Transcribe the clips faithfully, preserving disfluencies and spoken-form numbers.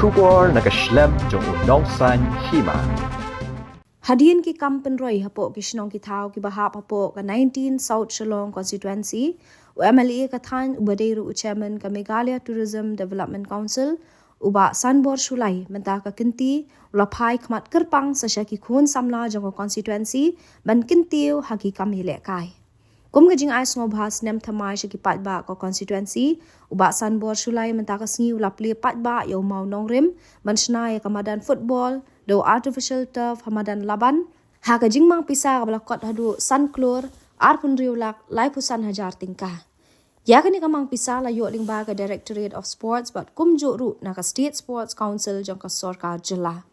Khubor na ka shlem jong u nongsaiñ hima. Hadien ki kam pynroi hapoh ki shnong ki thaw kiba hap hapoh ka nineteen South Shillong Constituency, u M L A ka thaiñ uba dei ruh u chairman ka Meghalaya Tourism Development Council, u Bah Sanbor Shullai, mynta ka kynti u la phai khmat kyrpang sa sha ki khun samla jong ka constituency ban kyntiew ha ki kam ïalehkai. Kum ka jingai sngewbha snem thymmai sha ki paidbah ka constituency, u Bah Sanbor Shullai mynta ka sngi u la plie paidbah ïa u mawnongrim ban shna ïa ka madan football da u artificial turf ha madan Laban, ha ka jingmang pisa kaba la kot haduh san klur arphew hynriew lak laiphew san hajar tyngka. Ïa kane ka mang pisa la ïoh lyngba ka Directorate of Sports bad kumjuh ruh na ka State Sports Council jong ka sorkar jylla.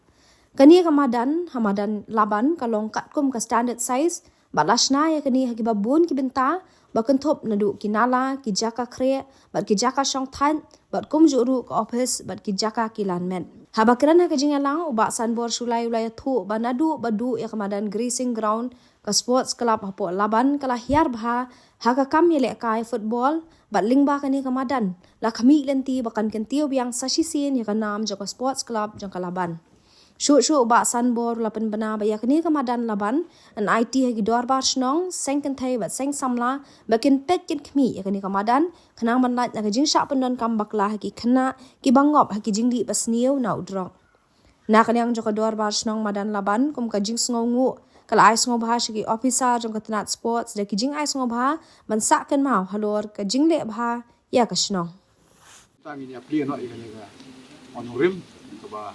Kane ka madan ha madan Laban ka long katkum ka standard size bad la shna ïa kane ha kiba bun ki bynta, ba kynthup naduh ki nala, ki jaka khreh bad ki jaka shong thait bad kumjuh ruh ka office bad ki jaka kilan met. Haba kren ha ka jingïalang, u Bah Sanbor Shullai u la ïathuh ba naduh ba duh ïa ka madan Grazing Ground, ka Sports Club hapoh Laban ka la hiar bha ha ka kam ïalehkai football, bad lyngba kane ka madan la khmih lynti ba kan kyntiew biang sa shisien ïa ka nam jong ka Sports Club jong ka Laban. Shuh shuh u Bah Sanbor u la pynbna ba ïa kane ka madan Laban yn aiti ha ki dorbar shnong, seng kynthei bad seng samla ba kin peit kin khmih ïa kane ka madan, khnang ban lait na ka jingshah pyndonkam bakla ha ki khynnah kiba ngop ha ki jingdih basniew na u drok. Na ka liang jong ka dorbar shnong madan Laban, kum ka jingsngewnguh, ka la ai sngewbha sha ki officer jong ka tnat sports da ki jingai sngewbha ban sah kynmaw halor ka jingleh bha ïa ka shnong. Tang ngin ïa plie noh ïa kane ka mawnongrim kaba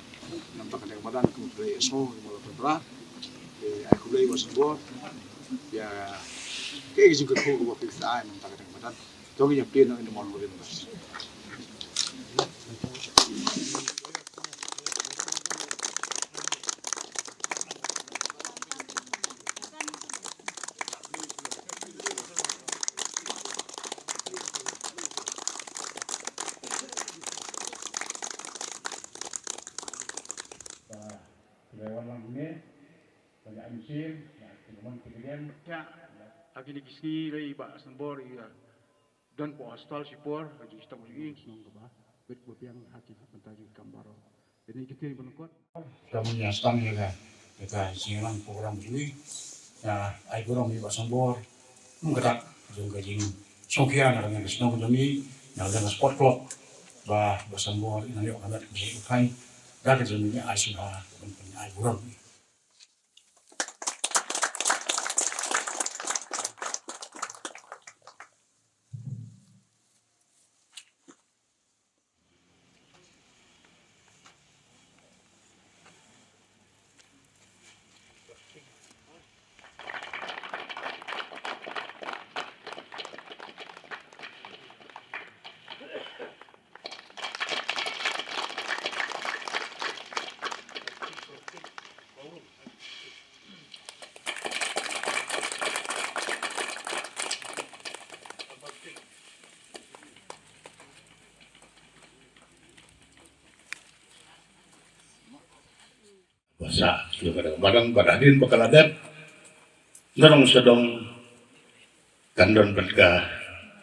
namar kane ka madan kum ka ïa sngew ïa ka madan. Te ai khublei Bah Sanbor ïa ka jingkyrkhu kaba phi sa ai namar kane ka madan. To ngin ïa plie noh ïa ka mawnongrim. Ïa, ha kine ki sngi lei Bah Sanbor i, eh, don po hostel shipor, ha jingshitom jong i. Shnong kaba bit ba biang ha ki bynta jingkam baroh. Kine ki tieng ban kot. Ka mun ïa stang ïa ka, ïa ka jingïalang program jong i. Ïa, ai burom ïa Bah Sanbor. Kum kata jong ka jingsngewkhia na ka liang ka shnong jong i, na ka liang ka sport club. Ba, Bah Sanbor i nang ïoh ka met ka jingkhuslai. Da ka jingïa ai sngewbha, ban pynïa ai burom. Ba sa, shu ka dang balang, bad hadien ba ka la dep, na nong sdang kan don bad ka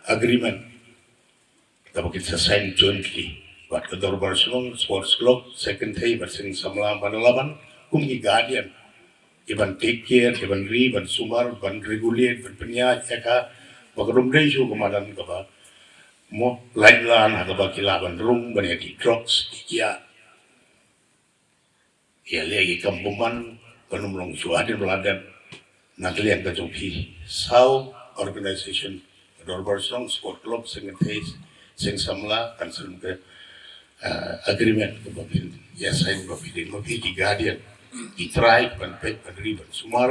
agreement kaba kin sa sign jointly bad ka dorbar shnong, sports club, seng kynthei bad seng samla madan Laban kum ki guardian, ki ban take care, ki ban ri, ban sumar, ban regulate, ban pynïaid ïa ka, ba ka dum dei shuh ka madan kaba mo lait lan ha kaba ki lah ban rung ban ïa ki drugs ki kiad. Ïa leh ki kam bymman, kan ym long shuh hadien ba la dep. Na ka liang ka jong phi saw organization, ka dorbar shnong, sport club, seng kynthei, seng samla, kan sa long ka, eh, agreement kaba phin ïa sign ba phi dei, ma phi ki guardian, ki trai ban peit ban ri ban sumar.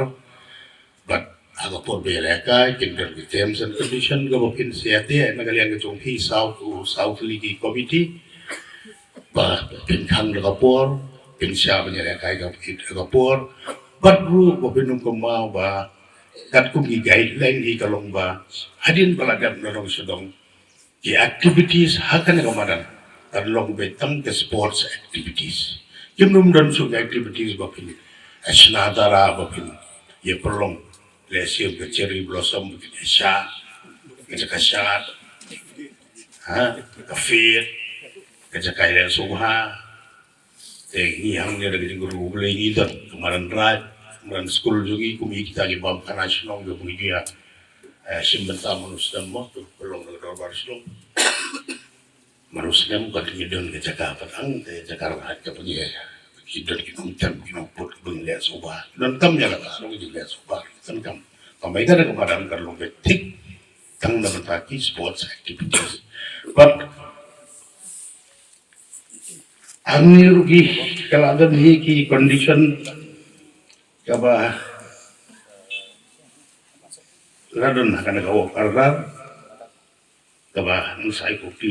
Bad ha ka por ba ïalehkai kin don ki terms and condition kaba phin sa ïa tei na ka liang ka jong phi saw, saw tylli ki committee. Ba phin khang da ka por, phin shah ban ïalehkai ka, ka por. Bad ruh ba phin ym kynmaw ba katkum ki guideline hi ka long ba hadien ba la dep na nong sdang, ki activities ha kane ka madan kan long beit tang ki sports activities. Kim nym don shuh ki activities ba phin, eh, shna dara, ba phin ïa pynlong lehse ka cherry blossom, ba phin ïa shad, ka jaka shad, ha, ka fete, ka jaka ïaleh sngewbha. Te ngi hangne da ka jingkyrkhu U Blei ngi don ka madan raid, madan skul jong ngi, kum kita ki bam khana shnong kiba ngi ju ïa, eh, shim bynta mano snem mo, kiba long da ka dorbar shnong. Mano snem pat ngi don ka jaka pat ang, te jaka raid kaba ngi ïa, ki don ki nongtem, ki nongput kiba ngi leh shuwa. Don kam ïa kata, don ki leh shuwa, don kam. Ka mai da ka madan ka long ka thik tang na bynta ki sports activities. But hangne ruh ki, ka la don hi ki condition kaba la don ha kane ka work order kaba ngi sa ai copy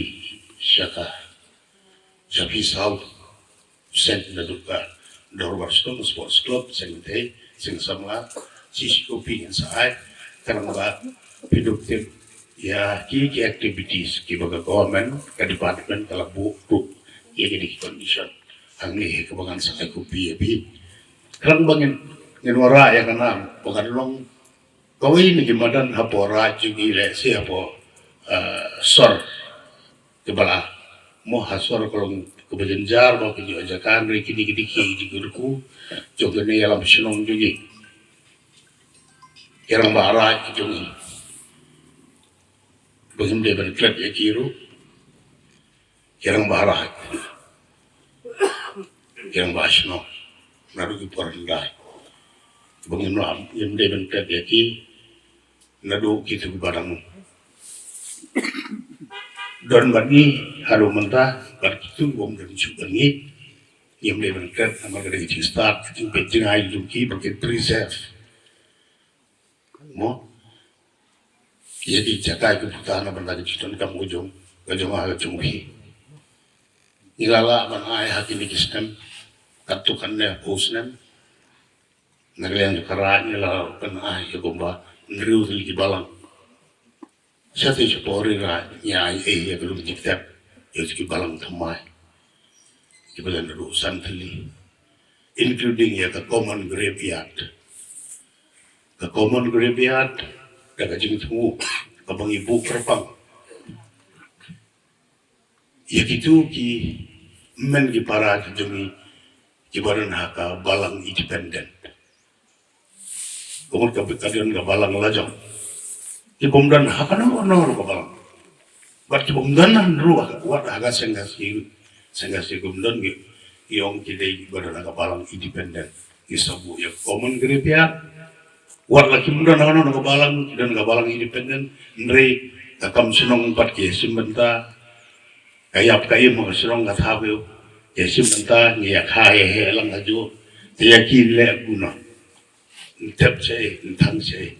sha ka, sha phi saw seng naduh ka dorbar shnong, sports club, seng thei, seng samla, shi shi copy ngin sa ai. Khnang ba phi dup tip ïa ki, ki activities kiba ka government, ka department ka la buh ruh ïa kine ki condition hangne kaba ngan sa ai copy ïa phi. Khnang ba ngin, ngin wanrah ïa ka nam ba kan long kawei na ki madan hapoh raid jong ngi, lehse hapoh, eh, sor kiba la, mo ha sor ka long kaba jynjar ba ki ïoh jaka, hynrei kine ki dei ki jingkyrkhu jong kane ka ïalam shnong jong ngi, ki rangbah raid jong ngi, ba ngim dei ban klet ïa ki ruh. Ki rangbah raid, ki rangbah shnong, naduh ki por hyndai, ba ngim lah, ngim dei ban klet ïa ki naduh kito kiba dang don bad ngi haduh mynta, bad kito kibym don shuh bad ngi, ngim dei ban klet, namar ka dei ka jingstad, ka jingpeit jngai jong ki ba kin preserve, mo, ïa ki jaka ki puta na bynta ka jingdonkam ka jong, ka jong nga ka jong phi. Ngi la lah ban ai ha kine ki snem, katto katne hynriew snem. Na ka liang jong ka raid ngi la lah ban ai ïa kumba hynriew tylli ki balang. Shatei shapoh ri raid ngi ai ei ïa ka lum jingtep ïa ki balang thymmai kiba don naduh san tylli, including ïa ka common graveyard. Ka common graveyard da ka jingthmu kaba ngi buh kyrpang ïa kito ki hynmen ki para ki jong ngi kiba don ha ka balang independent. Ka mut ka, ka don ka balang lajong, kibym don ha kano kano ruh ka balang. Bad kibym don ruh wat ha ka seng ka seng, seng ka seng kibym don, ngi ong ki dei kiba don ha ka balang independent. Ngi sa buh ïa ka common graveyard. Wat la kim don ha kano kano ka balang, ki don ka balang independent, hynrei ka kam shnong pat ki ïa shim bynta. Ka ïap ka im ka shnong ka thaw, ki ïa shim bynta, ngi ïa kha ïa heh lang kajuh. Te ïa ki leh kumno? Ntep shaei, nthang shaei?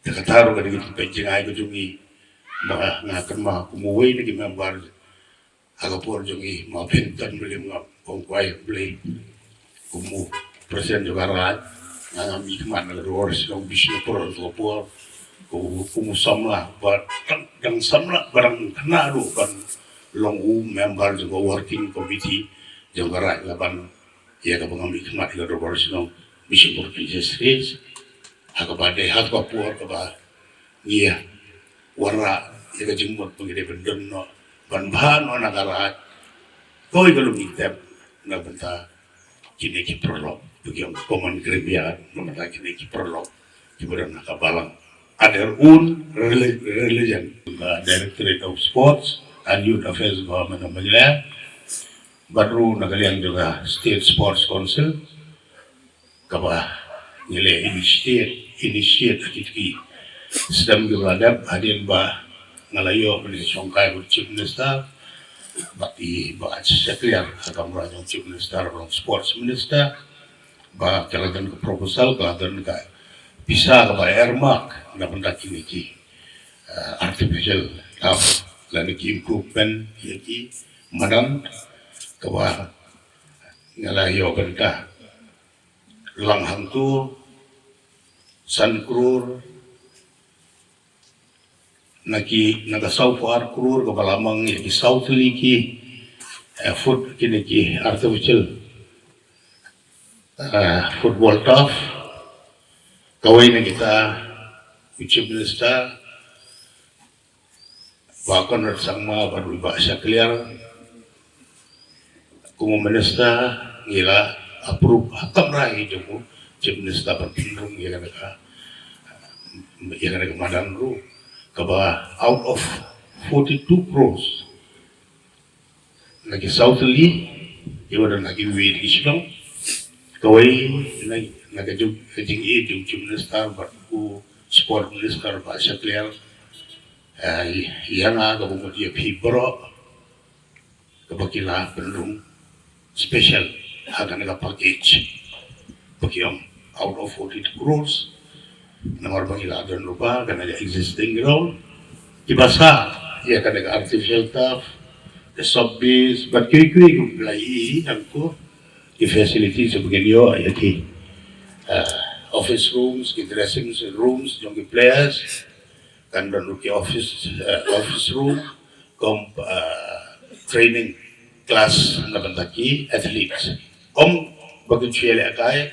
Te kata ruh ka dei ka jingpeit jngai ka jong ngi. Ba nga kynmaw kum uwei na ki member ha ka por jong ngi, ma phin tan Blei, ma ong kwai Blei, kum u president jong ka raid, nga ngam ïa khmat na ka dur shnong Bishnupur ha ka por, kum u, kum u samla ba dang, dang samla ba dang khynnah ruh ban long u member jong ka working committee jong ka raid, la ban ïa kaba ngam ïa khmat ïa ka dorbar shnong Bishnupur Princess Range. Ha kaba dei ha ka por kaba ngi ïa wanrah ïa ka jingmut ba ngi dei ban don noh, ban bha noh na ka raid, kawei ka lum jingtep na bynta kine ki paralok, ba ki ong common graveyard, na bynta kine ki paralok kiba don ha ka balang, ha their own reli-, religion. Ka Directorate of Sports and Youth Affairs, Government of Meghalaya, bad ruh na ka liang jong ka State Sports Council, kaba ngi la initiate, initiate ha kito ki snem kiba la dep, hadien ba nga la ïoh ban ïashongkai bad Chief Minister, bad i Bah Shakliar ha ka kamra jong Chief Minister, ba long Sports Minister, ba ka la don ka proposal, ka la don ka pisa kaba earmark na bynta kine ki, eh, artificial turf lane ki improvement ïa ki madan, kaba nga la ïoh bynta lang hangto san klur na ki, na ka saw phew ar klur kaba la mang ïa ki saw tylli ki, eh, foot, kine ki artificial, eh, football turf. Kawei na kita u Chief Minister, Bah Conrad Sangma bad u Bah Shakliar, Kum u minister ngi la approve ha kamra hi jong u chief minister ban pynrung ïa kane ka, ïa kane ka madan ruh, kaba out of forty-two crores na ki saw tylli, ïa ba don ha kiwei ki shnong, kawei na, na ka jong, ka jingïeit jong u chief minister bad u sport minister Bah Shakliar, eh, ïa nga kaba mut ïa phi baroh, kaba ki la pynrung special ha kane ka package. Ba ki ong out of forty-two crores, namar ba ki la don lypa kane ka existing ground, kiba sah ïa kane ka artificial turf, ka sub base, bad kiwei kiwei ki la ïohi hangto, ki facilities ba kin ïoh ïa ki, ah, office rooms, ki dressing rooms jong ki players, kan don ruh ki office, eh, office room, kum, eh, training class na bynta ki athletes. Ym ba kin shu ïalehkai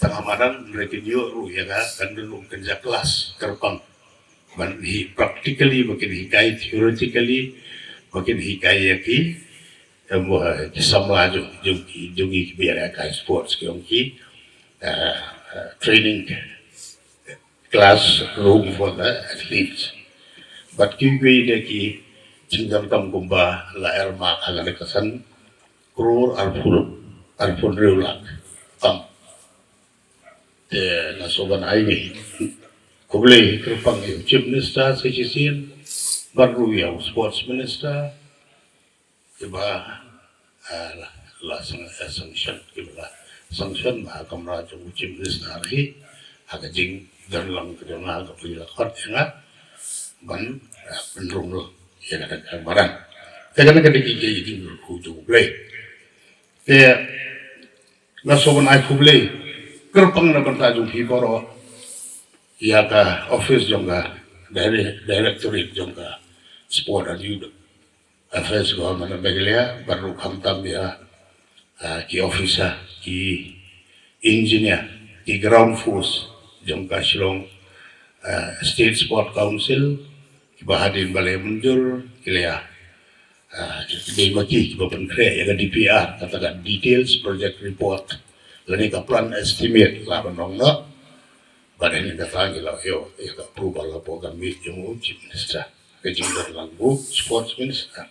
tang ha madan, hynrei kin ïoh ruh ïa ka, kan don ruh kynja class kyrpang ban hi practically, ba kin hikai theoretically, ba kin hikai ïa ki, em, eh, ki samla jong, jong ki, jong ki, kiba ïalehkai sports, ki ong ki, eh, eh, training classroom for the athletes. Bad kiwei de ki jingdonkam kumba la earmark ha kane ka san klur arphew, arphew hynriew lak tam. Te nga sngewbha ban ai khublei kyrpang ïa u chief minister sa shisien, bad ruh ïa u sports minister, kiba, ah, la, la sang-, eh, sanction, kiba la sanction ha kamra jong u chief minister hi, ha ka jingdon lang ka jong nga, kaba la khot ïa nga ban, ah, pynrung ïa kane ka madan. Te kane ka dei ki, ki, ki jingkyrkhu jong U Blei. Te nga sngewbha ban ai khublei kyrpang na bynta jong phi baroh ïa ka office jong ka dire-, directorate jong ka sport and youth affairs Government of Meghalaya, bad ruh khamtam ïa, ah, ki officer, ki engineer, ki ground force jong ka Shillong, ah, State Sport Council, kiba hadien ba la ïa mynjur, ki la ïa, ah, ki dei ma ki kiba pynkhreh ïa ka D P R, kata ka Details Project Report, lane ka plan estimate lah ban ong noh. Bad hynrei kata ngi la ïoh ïa ka approval hapoh ka meet jong u Chief Minister, ka jingdon lang u Sports Minister.